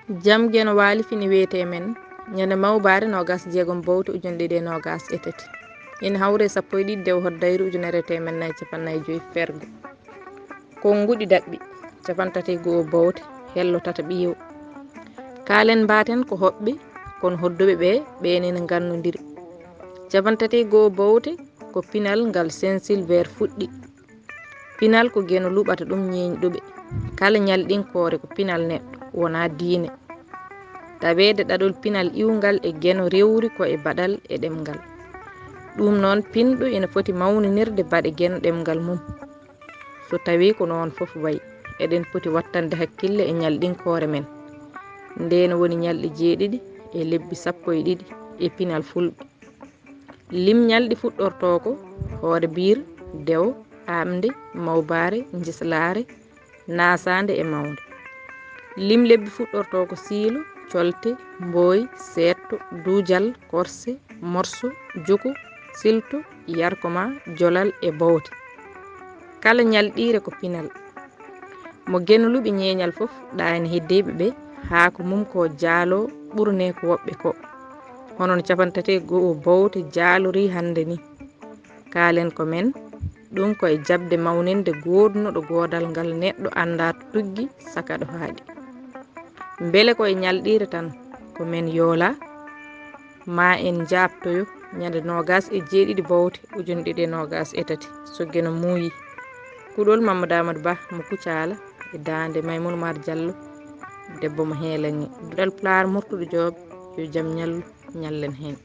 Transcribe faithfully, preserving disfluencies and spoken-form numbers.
Jam Geno waali fini wiyetee men ñande mawbaare noogas jeegom bowte ujunere ɗiɗi e noogas e tati. Ina hawri e sappo e ɗiɗi dewo hoddayru ujunere e teemedde nayi e cappanɗe nayi e joy fergo. Konnguɗi daɓɓi cappanɗe tati e go'o bowte hello tata ɓiiwo. Kaalen mbaaten ko hoɓɓe kono hodduɓe ɓe ɓeen ina ngannondiri. Cappanɗe tati e go'o bowte ko pinal ngal Saint Sylvère fuɗɗi. Pinal ko Geno luɓata ɗum ñeeñɗuɓe. Kala ñalɗinkoore ko pinal neɗɗo, wonaa diine. Taweede ɗaɗol pinal iwngal e Geno rewri ko e baɗal e ɗemngal. Ɗum noon pinɗo ina foti mawninirde baɗe Geno ɗemngal mum. So tawii ko noon fof wayi, eɗen poti wattande hakkille e ñalɗinkoore men. Ndeen woni ñalɗi jeeɗiɗi e lebbi sappo e ɗiɗi e pinal fulɓe. Lim ñalɗi fuɗɗortoo ko hoore biir, dewo, aamnde, mawbaare, njislaare, naasaande e mawnde. Lim lebbi fuɗɗortoo ko siilo, colte, mbooy, seetto, duujal, korse, morso, juko, silto, yarkoma, jolal e bowte. Kala ñalɗiire ko pinal. Mo Geno luɓi ñeeñal fof, ɗaani heddeeɓe ɓe, haa ko mum ko jaaloo ɓurnee ko woɓɓe ko. Hono no cappanɗe tati e go'o bowte jaalorii hannde ni. Kaalen ko men, ɗum ko e jaɓde mawninde goodnuɗo goodal ngal neɗɗo anndaa to tuggi saka ɗo haaɗi. Mbele ko e ñalɗiire tan ko men yoolaa? Ma en njaabtoyo ñande noogas e jeeɗiɗi bowte ujunere ɗiɗi e noogas e tati so Geno muuyi. Kuɗol Mamadou Amadou Ba mo Kucaala e daande Maymouna Oumar Diallo, debbo mo Heelangi. Duɗal Pulaar Murtuɗo Joob, yo jam ñallu, ñallen heen.